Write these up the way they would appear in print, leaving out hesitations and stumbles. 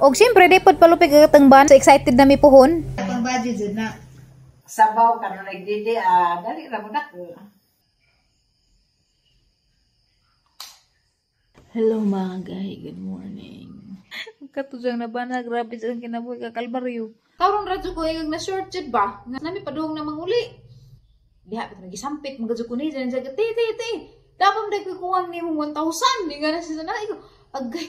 Og siyempre, di pod palupig ang katangban. So excited na mi puhon. Pang budget jud na. Sabaw ka na nagdidi, ah, dali ra mo dako. Hello mga guy, good morning. Katujang na ba na grabe sa kinabuhi ka kalbaryo. Karon ra jud ko ingag na short jud ba? Nga nami padung na manguli. Diha bitaw nagisampit mga jud ko ni dyan siya, te te te. Dapat mo ko kuwang nimo 1,000 di nga na siya na iko. Agay.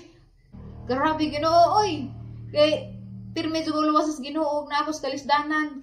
Grabe Ginoo oy. Kay pirmi jud ko luwas sa Ginoo og na ako sa kalisdanan.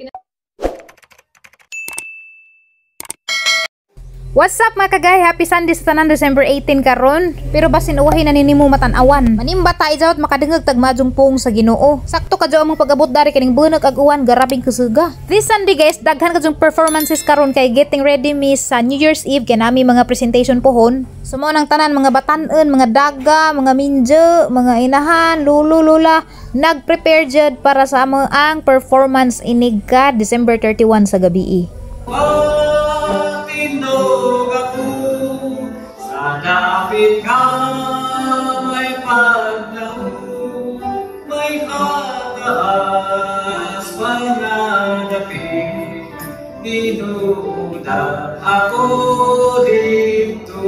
What's up mga kagay? Happy Sunday sa tanan, December 18 karon. Pero basin uwahin na nimo matan-awan. Manimba ta ijawat makadungog tag majong pung sa Ginoo. Sakto ka among pag-abot dari kining bunag ag uwan, garabing kusuga. This Sunday guys, daghan ka performances karon kay getting ready mi sa New Year's Eve kay nami mga presentation pohon. So mao nang tanan mga batan-on, mga daga, mga minjo, mga inahan, lulo lula nag-prepare jud para sa among ang performance inig ka December 31 sa gabi. Tindog ako sa dapit ka, may pagdamo, may hataas panadapit, dinuda ako dito.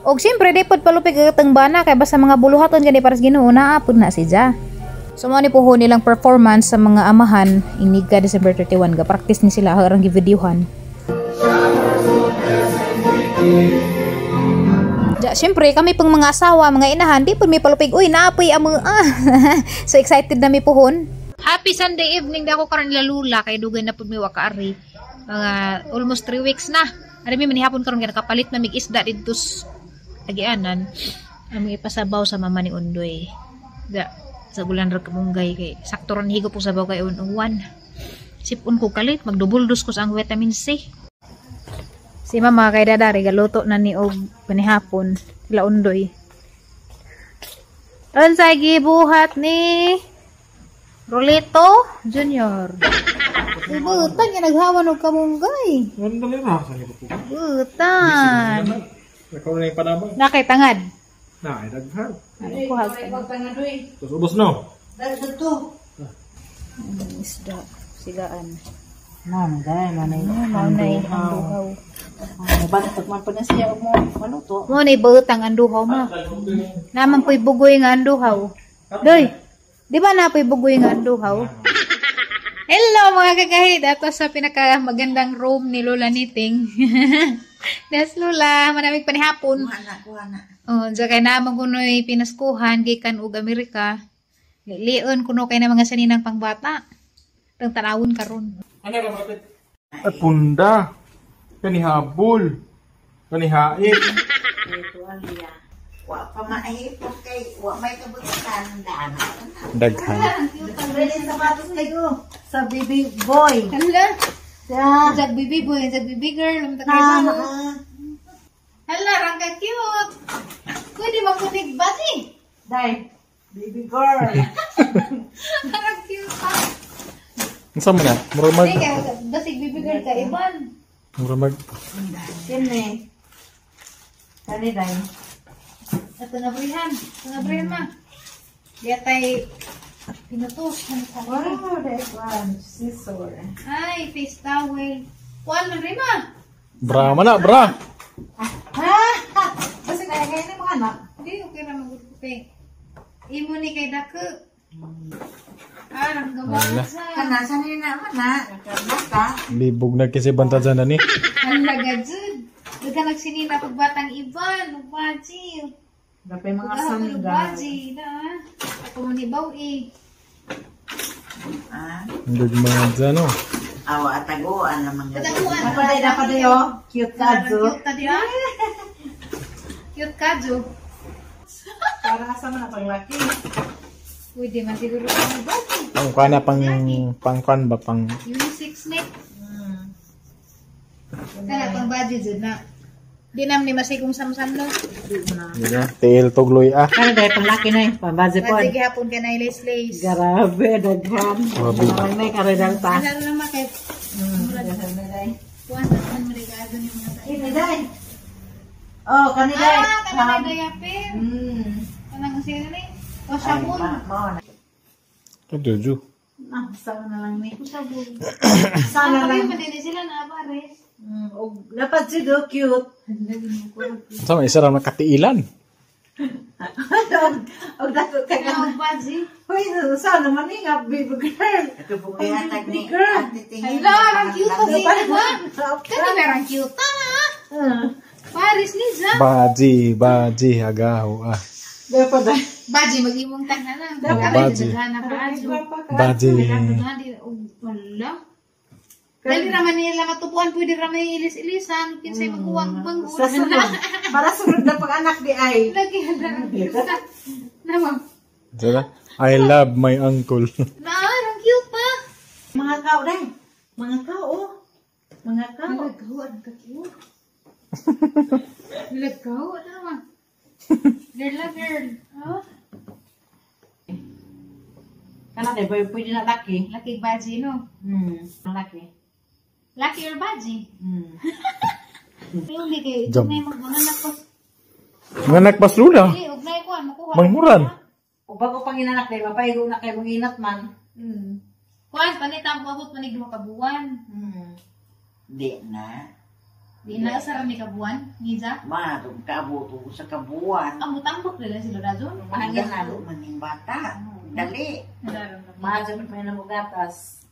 Og siyempre, di pod palupig ang katang bana kay basta mga buluhaton gani para sa Ginoo naa pud na siya. So mao ni puhon nilang performance sa mga amahan inig ka December 31 ga practice ni sila harang givideohan. Ja, siyempre kami pang mga asawa, mga inahan, di pud mi palupig. Uy, naapoy ang mga ah. So excited na mi puhon. Happy Sunday evening da ako karon nila lula kay dugay na pud mi wa kaari. Mga almost 3 weeks na. Ari mi manihapon karon kay nakapalit na mig isda didto sa agianan. Aming ipasabaw sa mama ni Undoy. Da, sa gulan ra kamunggay kay sakto ra higop ko sabaw kay uwan. Sipon ko kalit, magdubuldos ko sa ang vitamin C. Si mama kay dadari galuto na ni og panihapon sila Undoy. Unsay gibuhat ni Rolito Junior? Uy, butan nga naghawan og kamunggay. Ano dali ra sa nito po? Butan. Ikaw na yung panabang. Nakay tangad. Na, ay daghan. Ano ko hag? Tapos ubos no. Isda sigaan. Ma'am, dai manay. Mao na anduhaw. Bantok man pa na siya og mo maluto. Mo na ibutang anduhaw ma. Naman po'y bugoy nga anduhaw. Doy, di ba na po'y bugoy nga anduhaw? Hello mga kakahid! Ato sa pinakamagandang room ni Lola Niting. Des Lola, manamig panihapon. Kuha na, kuha na. Oh, dyan kay naman kuno'y pinaskuhan gikan og Amerika. Lion kuno kay na mga saninang pangbata. Tang tanawon karon. Ano ra malapit? Ay punda. Kanihabol. Kanihain. Ito ang iya. Wa pa maahipot kay wa may kabutan daan. Daghan. Ready sapatos kayo sa baby boy. Hala, Sa jag baby boy, jag baby girl, unta kay na, bawo. Hala, rangka cute. Pwede mapunig basi. Dai, baby girl. Rang cute pa. Unsa man na? Mura mag Hindi kay basig baby girl ka iban. mura mag Kini. Kani dai. Ato na brihan. Ato na brihan ma. Yatay pinutos ng sarili. Wow, that one scissor. Ay, face towel. Kuan man rin ma. Bra man na, bra. Ha? Basta kaya kaya ni mga anak. Hindi, okay ra magud ko kay. Imo ni kay dako. Ah, rang gawasa. Kana sa ni na man na. Basta. Libog na kasi bantad sa nani. Ang lagajud. Daghan nagsinina pagbatang iban, ugbaji. Dapay mga Mga sandal. ugbaji na. Ako man ibaw eh. Ah, Gugma dyan no. awa ataguan na mga. Ataguan. Dapat dapat yo. Cute ka jo. Cute ka di ah. Cute ka jo. Para asa man ang laki. Pwede man siguro ang ugbaji. Pang kuan na pang pang kuan ba pang Unisex neck. Kana pang budget jud na. Di nam ni masigong samsam no. Diba? Tiil tugloy ah. Kana dai pang laki na eh. Pambaze po. Budget gihapon kay na lace lace. Grabe daghan. Grabe. Parang may karedal pa. Ano na naman kay Daghan na dai. kuan daghan mo regalo ni mga tayo. Ini dai. Oh, kani dai. Ah, kanang may diaper. Hmm. Kanang sino ni? Washabon. Mao na. Jojo. Ah, sama na lang ni. Washabon. Sana Ang lang. pamilya din sila na pares. Og dapat si do cute. Sama isa ra nakatiilan. Og dako kay Ang baji. Hoy, sana man ni nga baby girl. Baby girl. Hala, ang cute pa siya. Kani meron cute na. Pares ni Za. Baji, baji agaw ah. Dapat ay. Baji mag-imong tanan na. Oh, baji. Baji. Wala. Dali raman nila matupuan, pwede raman ilis-ilisan, kinsay maguwang bangun. Sa sunod. Para sunod na pag-anak di ay. Lagi, Naman. Sila? I love my uncle. Na, ang cute pa. Mga kao dai. Mga kao. Oh. Mga kao. Nalagaw, ang ka-cute. Nalagaw, ano naman. Girl na girl. Oh? Kana dai boy pwede na laki. Laki baji, no? Laki. Laki or baji? Hindi kayo. Jump. May mga ko. Nganak pas lula. Hindi, ugnay ko. Makuha. Manghuran. O bago pang inanak dai mapaigo na kay mong inat man. Kuan, panit ang abot manig duha ka buwan. Di na. Di na sa rami ka buwan, Niza. Marong kaabot ko sa kabuan. Ang mutambok nila sila Rajon. Mahangin na. Dalo man yung bata. Dali. Mahal pa na mo gatas.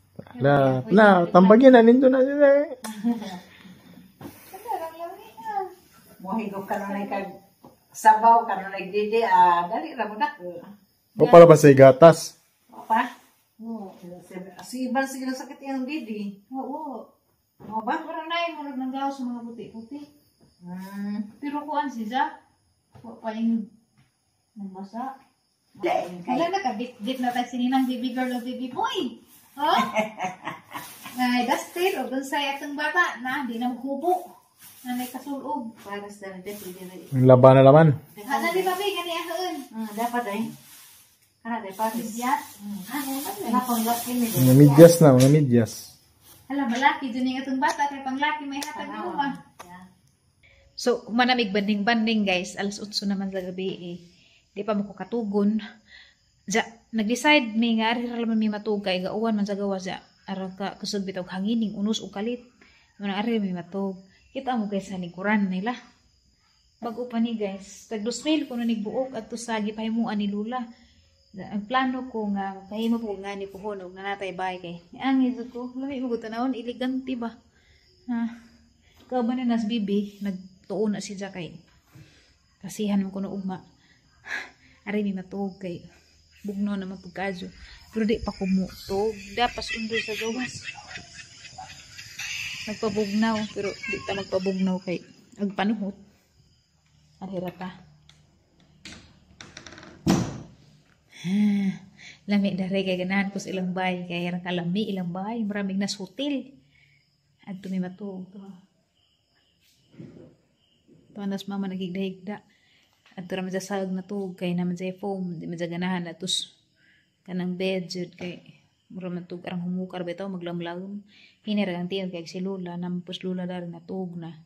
La, la, tambagin na nindo na sila. Mohigop ka na kag sabaw ka na didi ah dali ra mo dako. O para ba sa gatas? O pa? Oo. Si iban sige sakit iyang didi. Oo. O ba? Parang naay mo naggaw sa mga puti-puti. Pero kuan si Za, pa yung nabasa. Lain kay. Wala na ka, bit-bit na tayo sininang baby girl o baby boy. Oh? Ay, Dustin, o dun sa atong bata na, di na maghubo. Na may kasulob. Para sa dali pwede na. Ang laban na laman. Hana di ba, be? Gani ahoon. Dapat ay. Kana dai paris. Yan. Ano man eh. Kana pang laki ni. Mga medyas na, mga medyas. Hala, malaki. Dun yung atong bata. Kay panglaki may hatag mo ba? So, manamig banding-banding guys. Alas 8 naman sa gabi eh. Di pa mo ko katugon. Ja, nag-decide mi nga ari ra man mi matug kay gauwan man sa gawas ja. Aron ka kusog bitaw hangining unos ug kalit. Muna ari mi matug. Kita mo guys sa lingkuran nila. Bago pa ni guys. Tag 2,000 kuno nig buok adto sa gipahimuan ni Lula. Ang plano ko nga pahimo po nga ni puhon og nanatay bahay kay. Ang iso ko, lami mo tanawon elegante ba. Ha. Kauban ni nas bibi nagtuon na si Ja kay. Kasihan mo kuno ugma. Ari mi matuog kay bugno naman pagkadyo. Pero di pa kumutog. Dapas undoy sa gawas. Nagpabugnaw pero di ta magpabugnaw kay agpanuhot. Arira ta. Lami dare kay ganahan ko sa ilang bay kay ra kalami ilang bay maraming nas hotel. Adto mi matuog to. Tuwa nas mama nagigda-higda. Adto ra man sa sag na tuog kay naman sa foam di man sa ganahan atos kanang bed jud kay mura man tuog arang humukar bitaw maglamlagom. Hinira ang tiyan kay si Lola nampos Lola dari natuog na.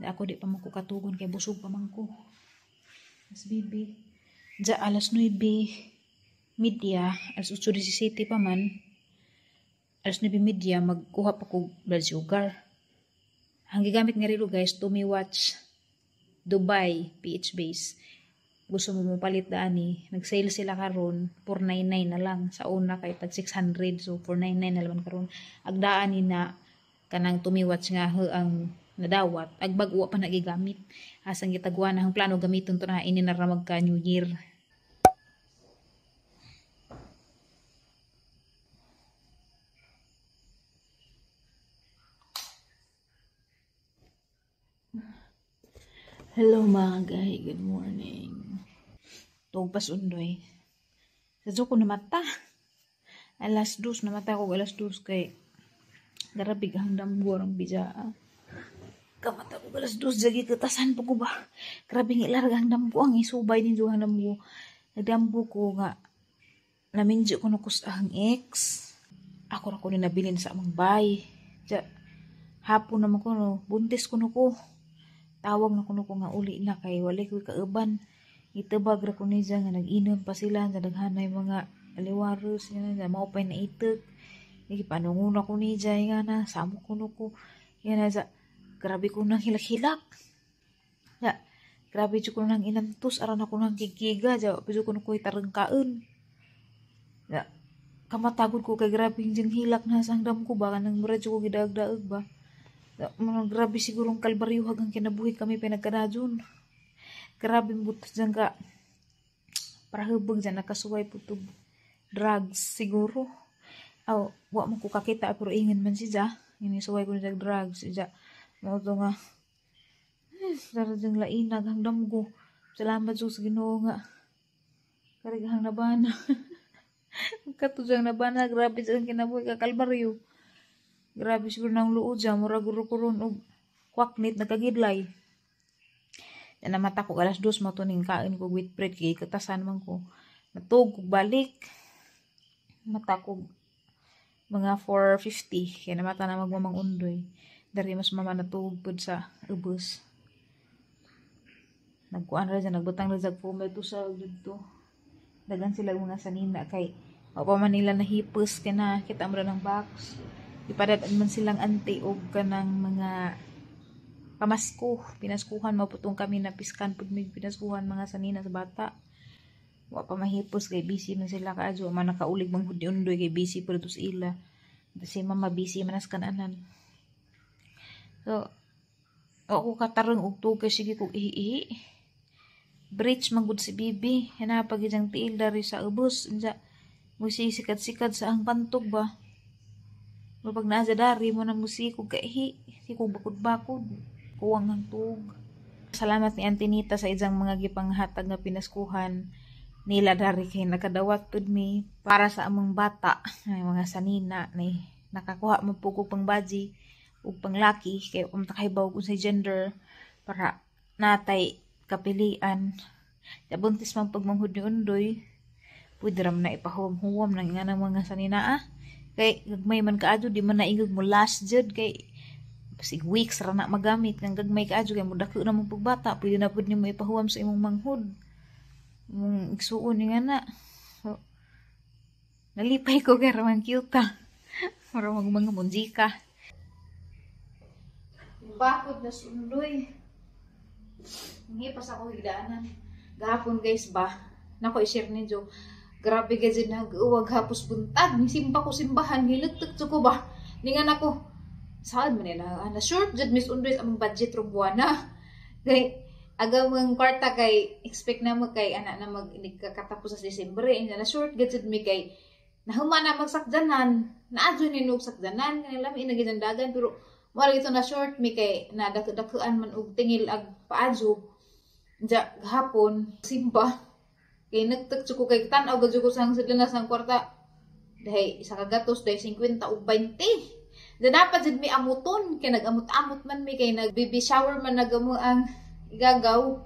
Ako di pa man ko katugon kay busog pa man ko. Mas bibi. Ja alas 9:30, alas 8:17 pa man. Alas 9:30 magkuha pa ko blood sugar. Ang gigamit nga relo guys, Tumi Watch Dubai PH base. Gusto mo mopalit daan ni. Nag-sale sila karon 499 na lang sa una kay tag 600, so 499 na lang karon. Agdaan ni na kanang Tumi Watch nga ang nadawat ag bag-o pa nagigamit. Asang gitagwa na ang plano gamiton to na ini na ra magka New Year. Hello mga guy, good morning. Tuog pas undoy. Sa ko namata. Alas 2 namata ko alas 2 kay garabig ang damgo ang bija. Kamata ko alas 2 jagi katasan pa ko ba. Grabe nga ilarga ang damgo ang isubay din ang damgo. Nagdamgo ko nga naminjo ko nukus ang ex. Ako ra ko ni nabilin sa among bay. Ja, hapon naman ko no, buntis ko no ko. Tawag na kuno ko nga uli na kay wala ko'y kauban. Itubag ra ko niya nga nag-inom pa sila sa daghanay mga aliwaros nga mao pay naitek. Ipanunguna ko niya nga na samo ko no ko. Nga na sa grabe ko nang hilak-hilak. Ya, grabe jud ko nang inantos aran ako nang gigiga ja jud ko ko tarangkaon. Ya, kamatagod ko kay grabe jing hilak na sa hangdam ko ba kanang mura jud ko gidaag-daag ba. Ya, mga grabe siguro ang kalbaryo hagang kinabuhi kami pinagkadajon. Grabe butos dyan ka parahubog dyan nakasuway po to drugs siguro. Aw, wa man ko kakita pero ingon man siya. Ini suway ko na drugs siya. Mao to nga dara dyang lainag hangdam ko. Salamat sa Ginoo nga karigahang nabana. Katudyang nabana, grabe sa kinabuhi ka kalbaryo. Grabe siguro nang luod siya, murag ro og kwaknit nagkagidlay. Yan namata ko 2:00 mo to ning kain ko wheat bread kay katasan man ko. Natug kog balik. Mata ko mga 4:50 kaya namata na magmamang undoy. Dari mas mama natug pud sa ubos. Nagkuan ra dyan, nagbutang ra sa pumel to sa didto. Dagan sila mga sanina kay wa pa man nila nahipos kay na kita mo ra ng box. Ipadad man silang ante og kanang mga pamasko, pinaskuhan maputong kami na piskan pud mig pinaskuhan mga sanina sa bata. Wa pa mahipos kay busy man sila kaadyo, man nakaulig manghud ni undoy kay busy pud to sa ila. Si mama busy man as kananan. So, ako katarong og tug kay sige kog ihi-ihi. Breach man gud si bibi, hanapag ijang tiil dari sa ubos, unsa musisikad-sikad sa ang pantog ba. Mapag naa sa dari mo na musikog kaihi, sikog bakod-bakod, kuwang ang tug. Salamat ni Auntie Nita sa ijang mga gipanghatag nga pinaskuhan nila dari kay nakadawat pud mi para sa among bata, ay mga sanina ni nakakuha man pud ko pang baji ug panglaki kay um takahibaw kung sa gender para natay kapilian. Ya buntis man pagmanghud ni Undoy, pwede ra man na ipahuwam-huwam nang nga ng mga sanina ah. Kay gagmay man kaadyo di man naingog mo last jud kay sig weeks ra na magamit kang gagmay kaadyo kay modako na mong pagbata, pwede na pud nimo ipahuwam sa imong manghud. Imong igsuon nga na. So, nalipay ko kay ramang cute ah. Mura mag mga munjika. Bakod na sundoy. Ngipas ako higdaanan. Gahapon guys ba, nako i-share ninyo. Grabe ka dyan nag-uwag hapos buntag. Nisimba ko simbahan, nilagtag ko ba. Ningan ako, saan man nila, na short jud Miss Undoy among budget rong buwana. Kay aga mong kwarta kay expect na mo kay ana na mag katapos sa December eh. Na short gud jud mi kay nahuma na magsakjanan. Naadyo ni og sakjanan kanang lami na gid dagan pero wala ito na short mi kay nadako-dakuan man og tingil ag paadyo. Diya gahapon simba kay nagtag ko kay tan-aw gud ko sang sila na sang kwarta dahil isa ka gatos dahil 50 ug 20. Da dapat jud mi amuton kay nag-amot-amot man mi kay nag baby shower man nagamo ang igagaw.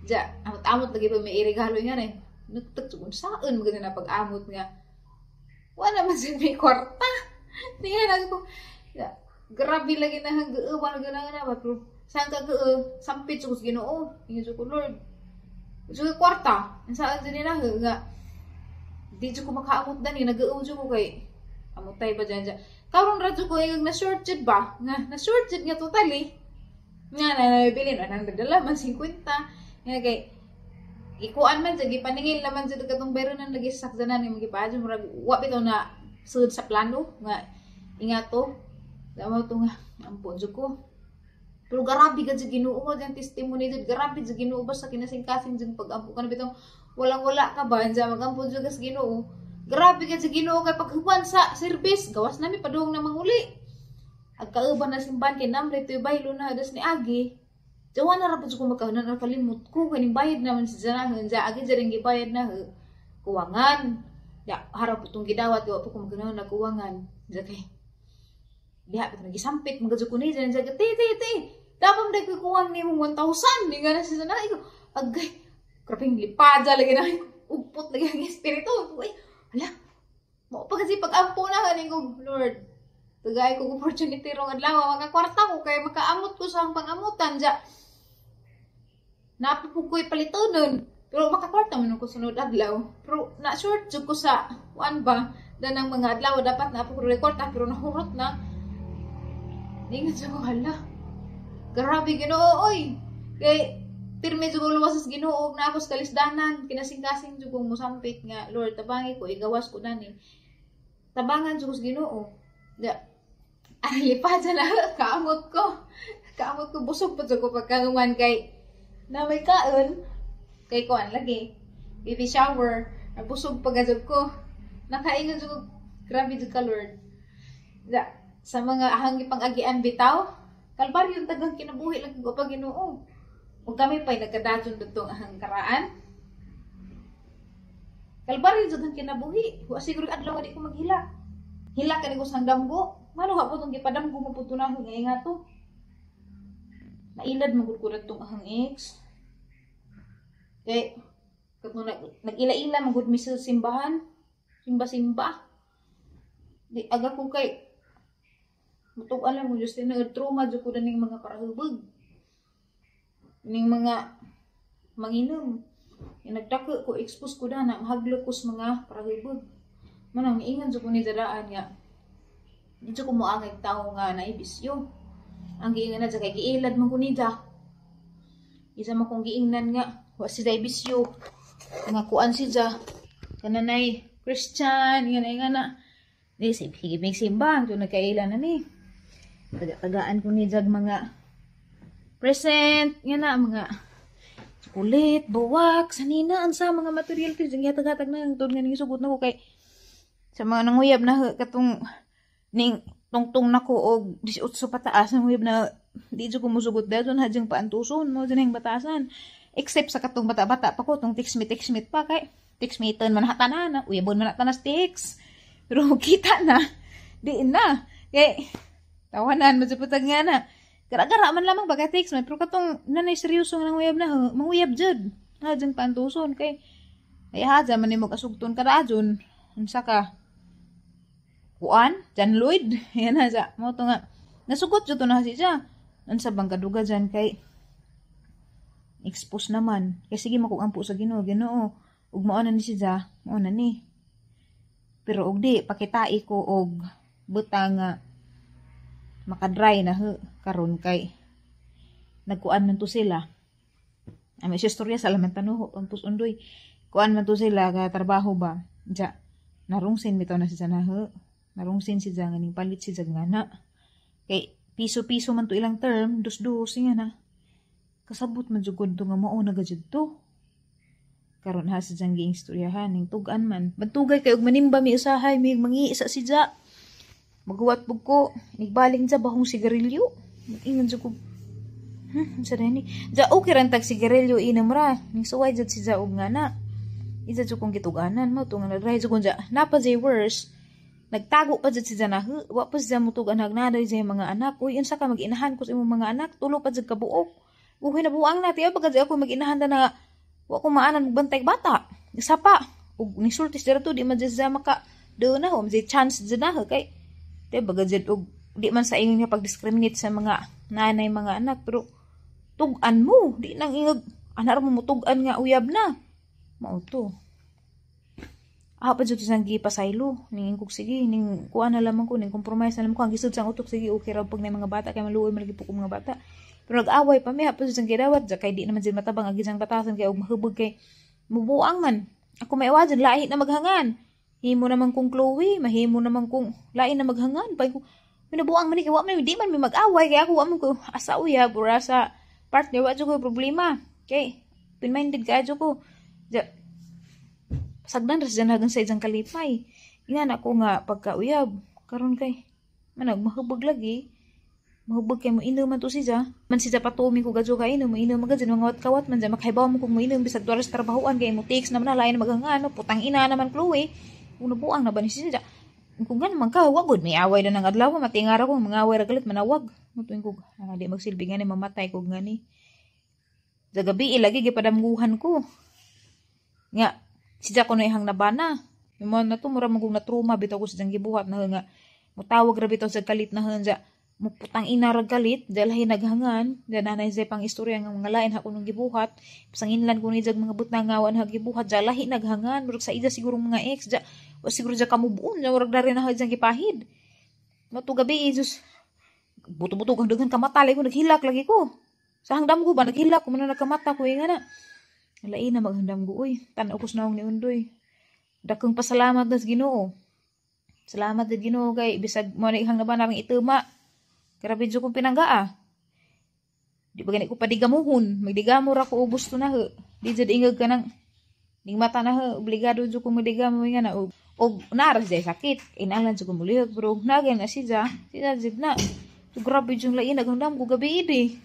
Diya amot-amot lagi pa may iregalo nga eh. Nagtag ko saan maganda na pag-amot nga. Wala man jud mi kwarta. Tingnan na ko. Grabe lagi na hanggang wala gana na ba pero saan ka sampit sa Ginoo. Ingon ko Lord. So kwarta, ang saan jud nila nga di jud ko makaamot dani nag-uo jud ko kay amotay ba dyan dyan. Karon ra jud ko yung na short jud ba? Nga na short jud nga totally. Nga na nabilin 100 dala man 50. Nga kay ikuan man jud gipaningil naman jud katong bayronan lagi sa sakjanan nga magipaadyo murag wa bitaw na sud sa plano nga ingato. Damo to nga ampo jud ko. Pero grabe ka jud Ginoo mo dyan testimony jud grabe jud Ginoo ba sa kinasing-kasing jud pag-ampo ka na bitong walang-wala ka ba dyan magampo jud ka sa Ginoo. Grabe ka jud Ginoo kay paghuman sa service gawas nami padung na manguli. Ag kauban na simbahan kay namre toy baylo na hadas ni agi. Jawa na ra pud ko makahunan ang kalimot ko kaning bayad naman sa janahan ja agi dyan gibayad na kuwangan. Ya harap putong gidawat wa po ko maganahan na kuwangan. Ja kay diha pud nagisampit magadyo ko ni dyan ja te te te. Dapat mo kuwang ni mong 1,000. Di nga na siya na. Agay, grabing lipada lagi na. Ugpot lagi ang espiritu. Uy, hala. Mao pa kasi pag-ampo na. Haning ko, Lord, tagay ko opportunity rong adlaw. Makakwarta ko kay makaamot ko sa ang pangamutan. Diya, napapukoy palitonon. Pero makakwarta man ko sunod adlaw. Pero na short jud ko sa kuan ba danang mga adlaw dapat na ako kwarta pero nahurot na. Ningon sa ko, hala. Grabe Ginoo oy. Kay pirmi jud ko luwas sa Ginoo na ako sa kalisdanan, kinasing-kasing jud kong mosampit nga Lord tabangi ko igawas ko nani. Tabangan jud ko sa Ginoo. Da ay pa na kaamot ko. Kaamot ko busog pa jud ko pagkahuman kay na may kaon kay kuan lagi. Baby shower, busog pa gajud ko. Nakaingon jud ko, grabe jud ka Lord. Da, sa mga ahang gipang-agian bitaw, kalbaryo tagang kinabuhi lang ko pa Ginoo. Ug kami pa'y nagkadajon didtong ahang karaan. Kalbaryo jud ang kinabuhi. Wa siguro adlaw di ko maghila. Hila kani ko sang damgo. Mano ha po tong gipadamgo mo po tunahon ngay nga to. Nailad man gud ko datong ahang ex. Kay katong nag-ila-ila man gud mi sa simbahan. Simba-simba. Di aga ko kay mutug-an lang mo Diyos tinagad trauma jud ko ning mga parahubog. Ning mga manginom. Yung nagdako ko expose ko dana mahadlok ko sa mga parahubog. Manang niingon jud ko ni dadaan nga di jud ko moangay tawo nga naibisyo. Ang giingan na dya kay giilad man ko nida. Isa man kong giingnan nga wa si day bisyo. Nga kuan si ja. Kananay Christian nga na nga na. Di si higibig simba to nagkaila na ni. Taga-tagaan ko ni jag mga present nga na mga chocolate, buwak, sanina, ansa mga material ko jang gihatag-hatag na ang tuod nga ning sugot na ko kay sa mga nanguyab na katong ning tungtong nako og 18 pataas nanguyab na di jud ko musugot dayon hadyang paantuson mo jud ning batasan except sa katong bata-bata pa ko tong text me pa kay text me man hatanan na uyabon man hatanas text pero kita na di na kay tawanan mo jud putag nga na gara-gara man lamang baga text man pero katong nanay seryoso nga nanguyab na manguyab jud hadyang paantuson kay ay hadya man nimo kasugton kada adyon unsa ka kuan John Lloyd yan na sa mo to nga nasugot jud to na si siya unsa bang kaduga dyan kay expose naman kay sige makugampo sa Ginoo Ginoo ug mao na ni siya mao na ni pero og di pakitai ko og buta nga makadry na ho karon kay nagkuan man to sila may istorya sa alaman tanuho pampus undoy kuan man to sila ga trabaho ba ja narungsin bitaw na siya na ho narungsin siya nga ning palit siya nga na kay piso-piso man to ilang term dus-dus nga na kasabot man jud to nga mao na gajud to karon ha sa diyang giingstoryahan ning tug-an man bantugay kay og manimba mi usahay mi mangiisa si ja maghuwat pug ko nigbaling ja bahong sigarilyo ingon jud ko sa ni ja okay ran tag sigarilyo inom ra ning suway jud si ja og nga na isa jud kong gituganan mo to nga nagray jud kon ja napa jay worse nagtago pa jud si ja na wa pa siya mutugan nagnaday sa mga anak uy unsa ka mag-inahan ko sa imong mga anak tulo pa jud ka buok uy nabuang na tiya pagka ako mag-inahan na wa ko maanan magbantay bata isa pa ug nisultis dira to di man jud siya maka do na ho jay chance jud na kay tiya baga jud og di man sa ingon nga pag-discriminate sa mga nanay mga anak pero tug-an mo di nang ingog anar mo mutug-an nga uyab na mao to. Pa jud sang gipasaylo ning kog sige ning kuan na lamang ko ning compromise na lamang ko ang gisud sang utok sige okay ra pag na mga bata kay maluoy man lagi po ko mga bata pero nag-away pa mi pa jud sang gidawat ja kay di naman jud matabang agi sang batasan kay og mahubog kay mubuang man ako may awa jud lahi na maghangan himo naman kong Chloe mahimo naman kong lahi na maghangan pay ko minabuang man ni kay wa man di man mi mag-away kay ako wa man ko asa uyab or asa partner wa jud ko problema kay open-minded kaayo ko ja sagdan ra siya hagang sa isang kalipay. Ingan ako nga pagkauyab karon kay manag mahubog lagi. Mahubog kay mo inom man to siya. Man siya patumi ko gadyo kay inom, mo inom magad mga kawat man siya makaibaw mo kung mo inom bisag tuwa sa trabahoan kay mo takes naman na lain maghangan no putang ina naman Chloe. Uno buang na ba ni siya. Kung gan man ka wa gud may away na ng adlaw matingara ko mga away ra galit manawag. Mutuin ko di magsilbi ngani mamatay ko ngani. Sa gabi ilagi gipadamguhan ko. Nga siya ko na ihang nabana. Yung na to, mura mong na trauma bitaw ko sa gibuhat na nga. Mutawag ra bitaw sa kalit na ja. Muputang ina ra galit, dalahi naghangan, dananay say pang istorya nga mga lain ha kunong gibuhat, pasanginlan ko ni jag mga butang nga wa na gibuhat, dalahi naghangan, murag sa ida siguro mga ex, ja, wa siguro ja kamubuon, ja murag dari na jang gipahid. Mao to gabi, Jesus, buto-buto kang daghan kamata lagi ko, naghilak lagi ko. Sa hangdam ko ba, naghilak ko, man nagkamata ko, eh, nga na. Lain na maghandam ko, uy, tan-aw ko sa naong ni Undoy. Dakong pasalamat nas Ginoo. Salamat sa Ginoo kay bisag mo na ihang naban narang ituma. Grabe jud kong pinanggaa. Di ba gani ko padigamuhon, magdigamo ra ko og gusto na ho. Di jud ingag ka nang ning mata na ho, obligado jud ko magdigamo nga na og naara siya sakit. Inalan jud ko mulihok bro, nagay na siya, siya jud na. So, grabe jud lain naghandam ko gabi idi.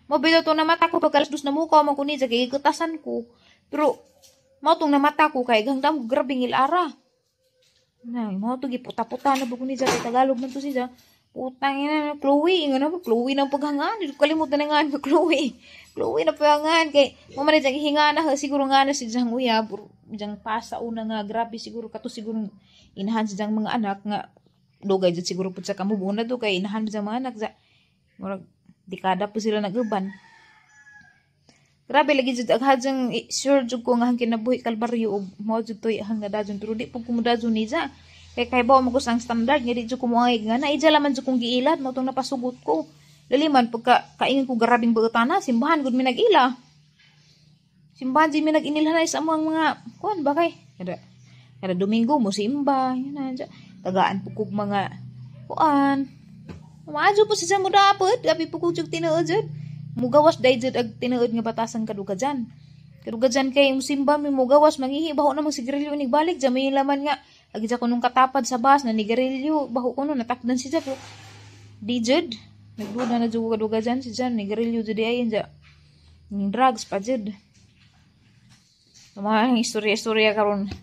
Mo bitaw to namata ko pag alas 2 na mukaw man ko ni kay gikutasan ko. Pero mao tong namata ko kay gangdam ko grabe ngilara. Na, mao to giputa-puta na ba ko ni kay Tagalog man to siya. Putang ina, Chloe, nga na ba? Chloe na ang paghangan. Hindi ko kalimutan na nga, Chloe. Chloe na paghangan. Kay, mo man diyang hihinga na, siguro nga na si Jang uyab, diyang pasa una nga, grabe siguro, kato siguro, inahan si Jang mga anak nga, dugay dyan siguro po sa kamubuna to, kay inahan si mga anak, sa, murag, dekada po sila nag-uban. Grabe lagi jud aghadjang sure jud ko nga ang kinabuhi kalbaryo og mao jud toy ang nadadyon pero di pud ko modadyon niya. Kay kahibaw mo ko sa standard nga di jud ko moangay nga na ija laman jud kong giilad mao tong napasugot ko. Laliman pagka kaingon ko grabing buotana simbahan gud mi nag-ila. Simbahan jud mi nag-inilhanay sa among mga kuan ba kay kada Domingo mo simba yun na tagaan po kog mga kuan. Maadyo po siya mo dapat gabi po kog jud tinuod jud. Mugawas day jud ag tinuod nga batasan kadugajan. Kadugajan kay musimba mi mugawas mangihi baho na magsigarilyo nig balik ja may laman nga agi ja kunong katapad sa bus na nigarilyo baho kuno natakdan si ja pero di jud nagduda na jud kadugajan si jan nigarilyo jud ayon ja ning drugs pa jud. Mga istorya-istorya karon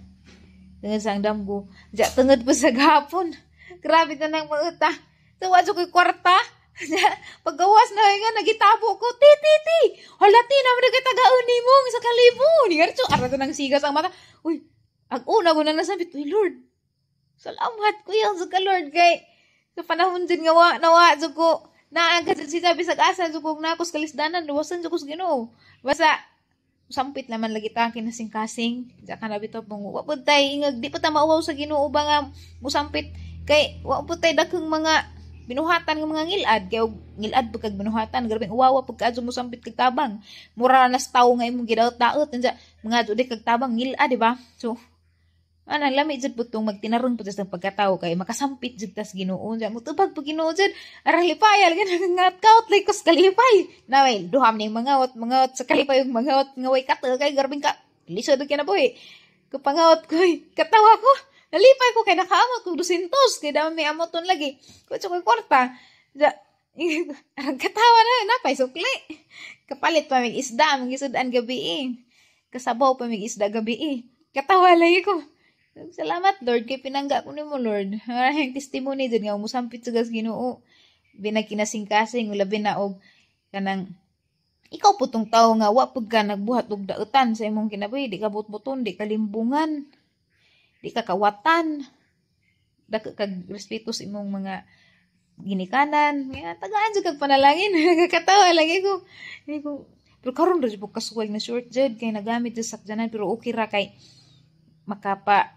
tungod sa ang damgo ja tungod pa sa gahapon. Grabe ta nang mauta. Tuwa jud ko'y kwarta. Paggawas na nga nagitabo ko ti ti ti. Hala ti naman nagkatagaon nimo sa kalibo. Ni garcho ara to nang sigas ang mata. Uy, ag una ko na nasabit, uy Lord. Salamat kuya sa ka Lord kay sa panahon jud nga wa nawa jud ko naa ka jud siya bisag asa jud ko nakos kalisdanan luwasan jud ko sa Ginoo. Basta sampit naman lagi ta kinasing-kasing. Diya ka na bitaw pong wa pud tay ingag di pa ta mauwaw sa Ginoo ba nga musampit kay wa pud tay daghang mga binuhatan ng mga ngilad kay og ngilad pud kag binuhatan grabeng uwawa pud kaadto mosampit kag tabang mura na sa tawo nga imong gidaot-daot unsa mga adto kag tabang ngilad di ba? So ana lami jud pud tong magtinarong pud sa pagkatawo kay makasampit jud tas Ginoo unsa motubag pud Ginoo jud arang lipay lagi ngat kaut likos kalipay naway duha ning mangawat mangawat sa kalipay ug mangawat nga way kato kay grabeng ka lisod kinabuhi kapangawat ko katawa ko. Nalipay ko kay nakaamot kog 200 kay dami may amoton lagi. Kutso ko'y kwarta. Ja, arang katawa na napay sukli. Kapalit pa mig isda, magisud-an gabi eh. Kasabaw pa mig isda gabi eh. Katawa lagi ko. Salamat Lord kay pinangga ko nimo Lord. Maraming testimony jud nga musampit sa Ginoo. Binagkinasing-kasing labi na og kanang ikaw po tong tawo nga wa pud ka nagbuhat og daotan sa imong kinabuhi, di ka butbuton, di ka limbungan, di ka kawatan, dako kag respeto sa imong mga ginikanan, nga tagaan jud kag panalangin. Nakakatawa lagi ko. Hindi ko pero karon ra jud kasuway na short jud kay nagamit jud sakjanan pero okay ra kay makapa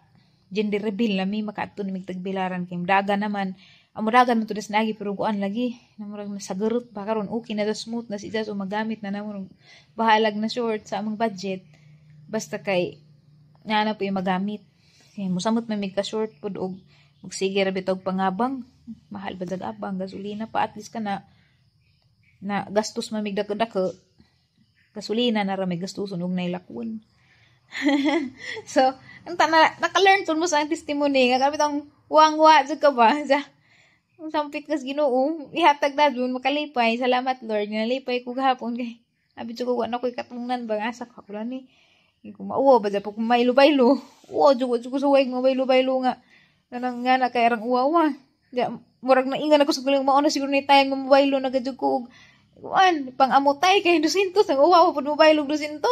gender reveal na mi makaadto ni mig tagbilaran kay daga naman. Amo dagan man to das nagi pero kuan lagi namurag nasagarot ba karon okay na smooth na siya so magamit na namo bahalag na short sa among budget basta kay naa na po yung magamit. Kaya musamot man mig ka short pud og magsige ra bitaw pangabang mahal ba dag abang gasolina pa at least ka na na gastos man mig dako-dako gasolina na ra may gastuson og nailakwon. So ang tana naka-learn pud mo sa testimony nga kami tong wangwa jud ka ba sa sampit kas Ginoo ihatag na dun makalipay. Salamat Lord nga nalipay ko gahapon kay abi jud ko wa na koy katungnan ba nga asa ka wala ni kung mauwa ba dyan po kung mailo-baylo. Uwa, jud ko suway nga mailo-baylo nga. Kanang nga na kay arang uwawa. Diya, murag na ingan ako sa gulang mauna siguro ni tayo nga mabaylo na gadyo ko. Kuan, pang amutay kay 200. Ang uwawa po mabaylo 200.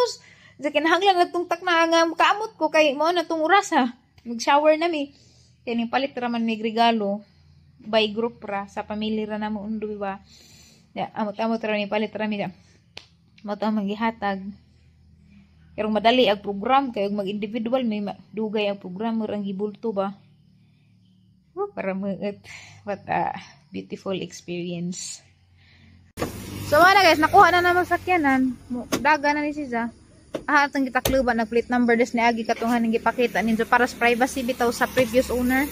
Diya, kinahanglan na tong takna nga makaamot ko kay mauna tong oras ha. Mag-shower na mi. Kaya ning palit raman may regalo. By group ra sa pamilya ra namo undoy ba. Ya, amot-amot ra ni palit ra mi da. Mo to ang gihatag. Pero madali ang program kay og mag-individual may dugay ang program murang gibulto ba. Oh, para maot. What a beautiful experience. So wala guys, nakuha na naman sakyanan. Daga na ni siya. Ah, atong gitakluban nag plate number des ni agi katunghan ning gipakita ninyo para sa privacy bitaw sa previous owner.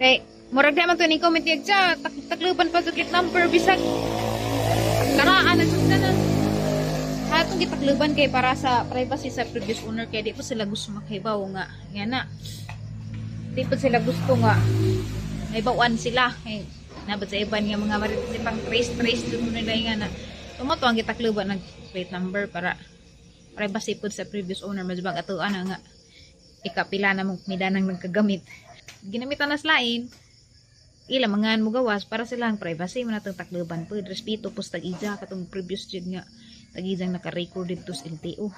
Kay murag di man to ni comment yag siya, takluban pa sa plate number bisag karaan na sa. Atong gitakluban kay para sa privacy sa previous owner kay di po sila gusto makahibaw nga nga na. Di po sila gusto nga nahibawan sila. Kay nabot sa iban nga mga marites pang trace trace dun nila nga na. Tumo to ang gitakluban ng plate number para privacy pud sa previous owner, mas bag atuan na nga ikapila na mong midanang nagkagamit. Ginamitan na slain ila mangan mo gawas para silang privacy mo natong takluban pud, respeto pud tag-ija katong previous jud nga tag-ijang naka-record dito sa LTO.